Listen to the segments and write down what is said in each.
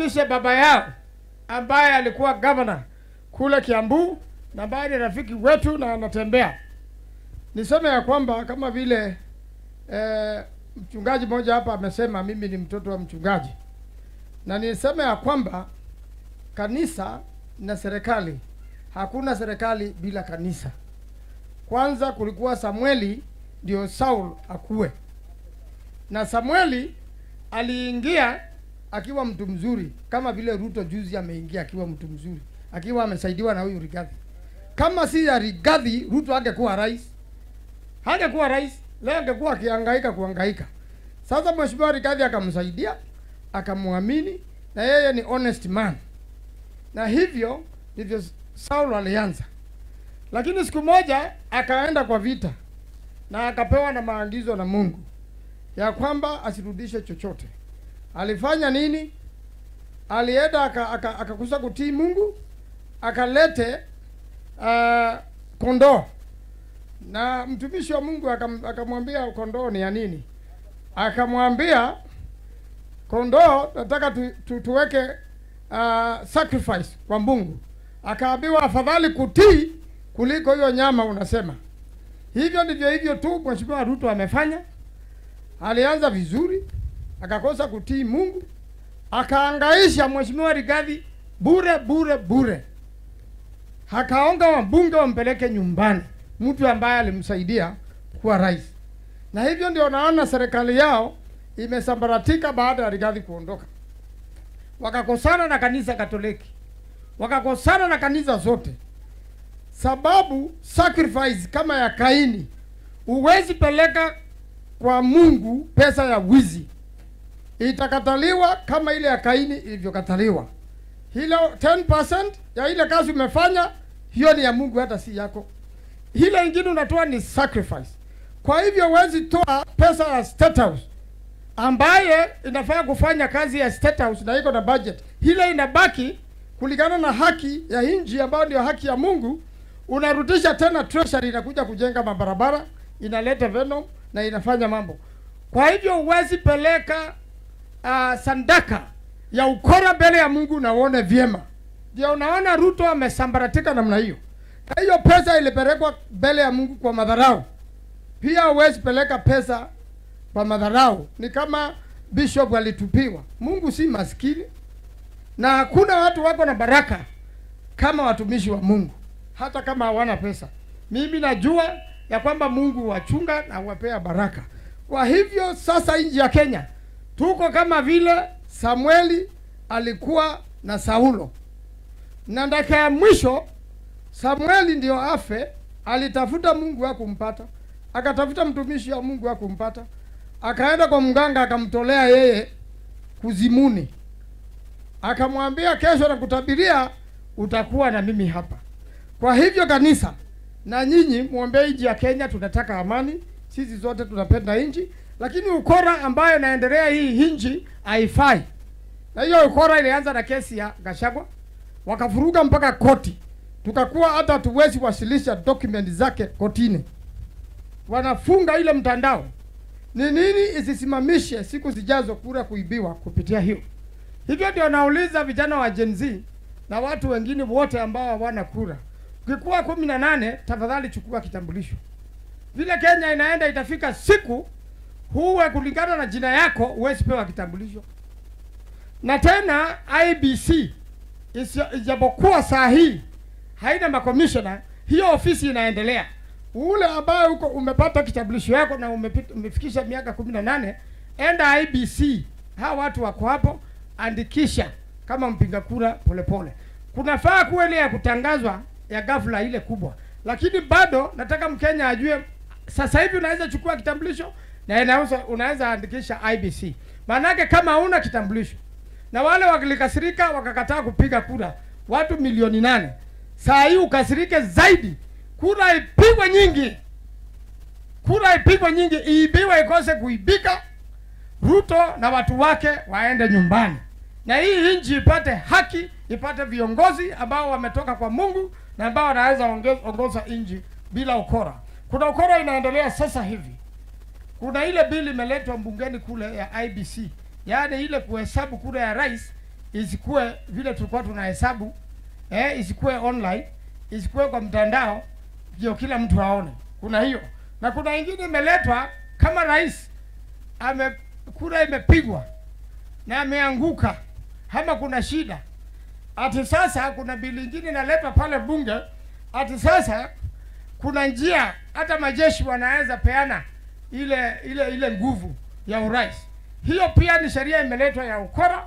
Kisha baba yao ambaye alikuwa governor kule Kiambu na ambaye ni rafiki wetu na anatembea. Niseme ya kwamba kama vile mchungaji mmoja hapa amesema, mimi ni mtoto wa mchungaji, na niseme ya kwamba kanisa na serikali, hakuna serikali bila kanisa. Kwanza kulikuwa Samueli ndio Saul akuwe, na Samueli aliingia akiwa mtu mzuri, kama vile Ruto juzi ameingia akiwa mtu mzuri, akiwa amesaidiwa na huyu Rigathi. Kama si ya Rigathi, Ruto angekuwa rais, hangekuwa rais leo, angekuwa akihangaika kuhangaika. Sasa Mheshimiwa Rigathi akamsaidia, akamwamini, na yeye ni honest man, na hivyo ndivyo Saul alianza. Lakini siku moja akaenda kwa vita na akapewa na maagizo na Mungu ya kwamba asirudishe chochote. Alifanya nini? Alienda akakosa kutii Mungu, akalete kondoo na mtumishi wa Mungu akamwambia kondoo ni ya nini? Akamwambia kondoo nataka tuweke sacrifice kwa Mungu. Akaambiwa afadhali kutii kuliko hiyo nyama unasema. Hivyo ndivyo hivyo tu Mheshimiwa Ruto amefanya. Alianza vizuri, akakosa kutii Mungu, akaangaisha Mheshimiwa Rigathi bure bure bure, akaonga wabunge wampeleke nyumbani, mtu ambaye alimsaidia kuwa rais. Na hivyo ndio naona serikali yao imesambaratika baada ya Rigathi kuondoka. Wakakosana na kanisa Katoliki, wakakosana na kanisa zote, sababu sacrifice kama ya Kaini, huwezi peleka kwa Mungu pesa ya wizi. Itakataliwa kama ile ya Kaini ilivyokataliwa. Hilo 10% ya ile kazi umefanya, hiyo ni ya Mungu, hata si yako. Ile ingine unatoa ni sacrifice. Kwa hivyo huwezi toa pesa ya State House ambaye inafaa kufanya kazi ya State House na iko na budget. Ile inabaki kulingana na haki ya nchi ambayo ndio haki ya Mungu, unarudisha tena treasury, inakuja kujenga mabarabara, inaleta venom na inafanya mambo. Kwa hivyo huwezi peleka sadaka ya ukora mbele ya Mungu na uone vyema. Ndio unaona Ruto amesambaratika namna hiyo. Na hiyo pesa ilipelekwa mbele ya Mungu kwa madharau. Pia huwezi peleka pesa kwa madharau. Ni kama bishop alitupiwa. Mungu si maskini, na hakuna watu wako na baraka kama watumishi wa Mungu, hata kama hawana pesa. Mimi najua ya kwamba Mungu huwachunga na huwapea baraka. Kwa hivyo sasa nchi ya Kenya tuko kama vile Samueli alikuwa na Saulo, na dakika ya mwisho Samueli ndio afe, alitafuta Mungu hakumpata, akatafuta mtumishi wa Mungu hakumpata, akaenda kwa mganga akamtolea yeye kuzimuni, akamwambia kesho nakutabiria utakuwa na mimi hapa. Kwa hivyo kanisa na nyinyi muombee nchi ya Kenya, tunataka amani, sisi zote tunapenda nchi, lakini ukora ambayo inaendelea hii nchi haifai. Na hiyo ukora ilianza na kesi ya Gachagua, wakavuruga mpaka koti, tukakuwa hata hatuwezi wasilisha document zake kotini, wanafunga ile mtandao. Ni nini isisimamishe siku zijazo kura kuibiwa kupitia hiyo? Hivyo ndio nauliza vijana wa Gen Z na watu wengine wote ambao hawana kura, ukikuwa 18 tafadhali chukua kitambulisho. Vile Kenya inaenda, itafika siku huwe kulingana na jina yako huwezi pewa kitambulisho. Na tena IEBC ijapokuwa saa hii haina makomishona, hiyo ofisi inaendelea. Ule ambaye uko umepata kitambulisho yako na umefikisha miaka 18, enda IEBC, hawa watu wako hapo, andikisha kama mpiga kura polepole. Kunafaa kuwa ile ya kutangazwa ya ghafla ile kubwa, lakini bado nataka Mkenya ajue sasa hivi unaweza chukua kitambulisho na unaweza andikisha IEBC. Maanake kama huna kitambulisho na wale walikasirika wakakataa kupiga kura watu milioni 8, saa hii ukasirike zaidi, kura ipigwe nyingi, kura ipigwe nyingi, iibiwe ikose kuibika, Ruto na watu wake waende nyumbani, na hii nchi ipate haki, ipate viongozi ambao wametoka kwa Mungu na ambao wanaweza ongoza nchi bila ukora. Kuna ukora inaendelea sasa hivi. Kuna ile bili imeletwa bungeni kule ya IEBC, yaani ile kuhesabu kura ya rais. isikuwe vile tulikuwa tunahesabu, isikuwe online, isikuwe kwa mtandao ndio kila mtu aone. Kuna hiyo na kuna ingine imeletwa kama rais ame kura imepigwa na ameanguka ama kuna shida, ati sasa kuna bili ingine inaletwa pale bunge, ati sasa kuna njia hata majeshi wanaweza peana ile nguvu ya urais. Hiyo pia ni sheria imeletwa ya ukora,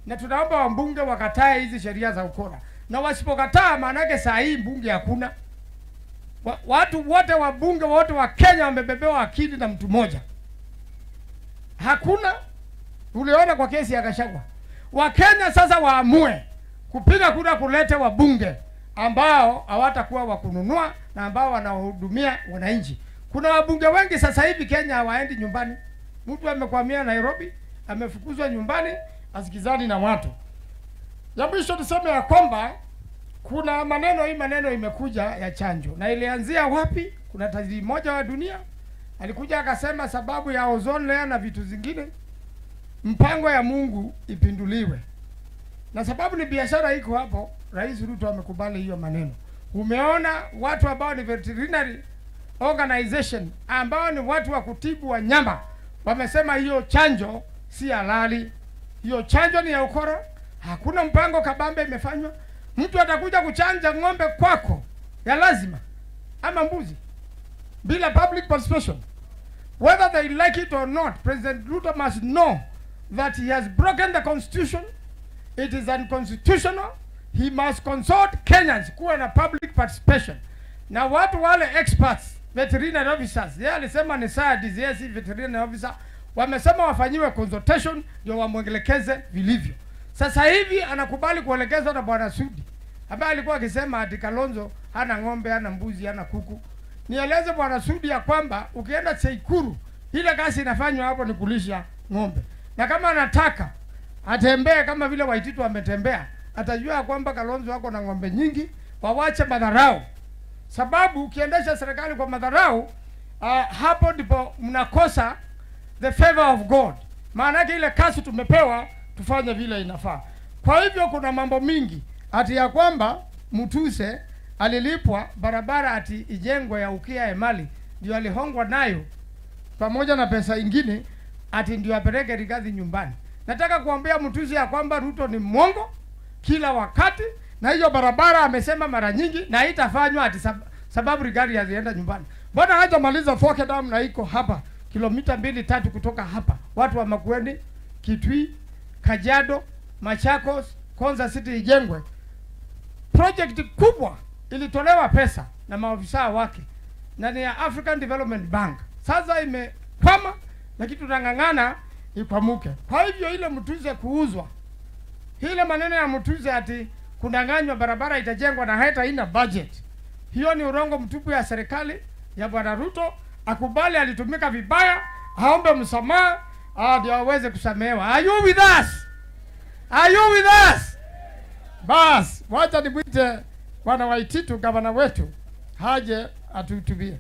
na tunaomba wabunge wakatae hizi sheria za ukora, na wasipokataa, maanake saa hii mbunge hakuna. Watu wote wabunge wote wa Kenya wamebebewa akili na mtu mmoja, hakuna. Uliona kwa kesi ya Gachagua. Wakenya sasa waamue kupiga kura kulete wabunge ambao hawatakuwa wa kununua na ambao wanahudumia wananchi. Kuna wabunge wengi sasa hivi Kenya hawaendi nyumbani. Mtu amekwamia Nairobi, amefukuzwa nyumbani, asikizani na watu. Ya mwisho niseme ya kwamba kuna maneno, hii maneno imekuja ya chanjo, na ilianzia wapi? Kuna tajiri mmoja wa dunia alikuja akasema sababu ya ozone layer na vitu zingine, mpango ya Mungu ipinduliwe, na sababu ni biashara iko hapo. Rais Ruto amekubali hiyo maneno. Umeona watu ambao ni veterinary organization ambao ni watu wa kutibu wanyama wamesema hiyo chanjo si halali, hiyo chanjo ni ya ukora, hakuna mpango kabambe imefanywa. Mtu atakuja kuchanja ng'ombe kwako ya lazima ama mbuzi bila public participation. Whether they like it or not, President Ruto must know that he has broken the constitution. It is unconstitutional. He must consult Kenyans, kuwa na public participation. Na watu wale experts, veterinary officers, yeye alisema ni scientist, yeye si veterinary officer, wamesema wafanyiwe consultation ndio wamwelekeze vilivyo. Sasa hivi anakubali kuelekezwa na Bwana Sudi ambaye alikuwa akisema ati Kalonzo hana ng'ombe, hana mbuzi, hana kuku. Nieleze Bwana Sudi ya kwamba ukienda Tseikuru ile kazi inafanywa hapo ni kulisha ng'ombe, na kama anataka atembee kama vile Waititu ametembea, atajua kwamba Kalonzo wako na ng'ombe nyingi. Wawache madharau, sababu ukiendesha serikali kwa madharau, hapo ndipo mnakosa the favor of God. Maana yake ile kazi tumepewa tufanye vile inafaa. Kwa hivyo kuna mambo mingi ati ya kwamba Mutuse alilipwa barabara ati ijengwe ya Ukia Emali, ndio alihongwa nayo pamoja na pesa ingine ati ndio apeleke Rigathi nyumbani. Nataka kuambia Mutuse ya kwamba Ruto ni mwongo kila wakati, na hiyo barabara amesema mara nyingi na haitafanywa ati sababu Rigathi hazienda nyumbani. Mbona hajamaliza Thwake Dam na iko hapa kilomita 2-3 kutoka hapa, watu wa Makueni, Kitui, Kajiado, Machakos, Konza City ijengwe. Project kubwa ilitolewa pesa na maofisa wake na ni ya African Development Bank. Sasa imekwama, lakini tunang'ang'ana ikwamuke. Kwa hivyo ile Mutuse kuuzwa, ile maneno ya Mutuse ati kudanganywa barabara itajengwa na hata ina budget, hiyo ni urongo mtupu ya serikali ya Bwana Ruto. Akubali alitumika vibaya, aombe msamaha ndio aweze kusamehewa. Are you with us? Are you with us? Bas, wacha nimwite Bwana Waititu, gavana wetu, haje atuhutubie.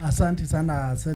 Asante sana.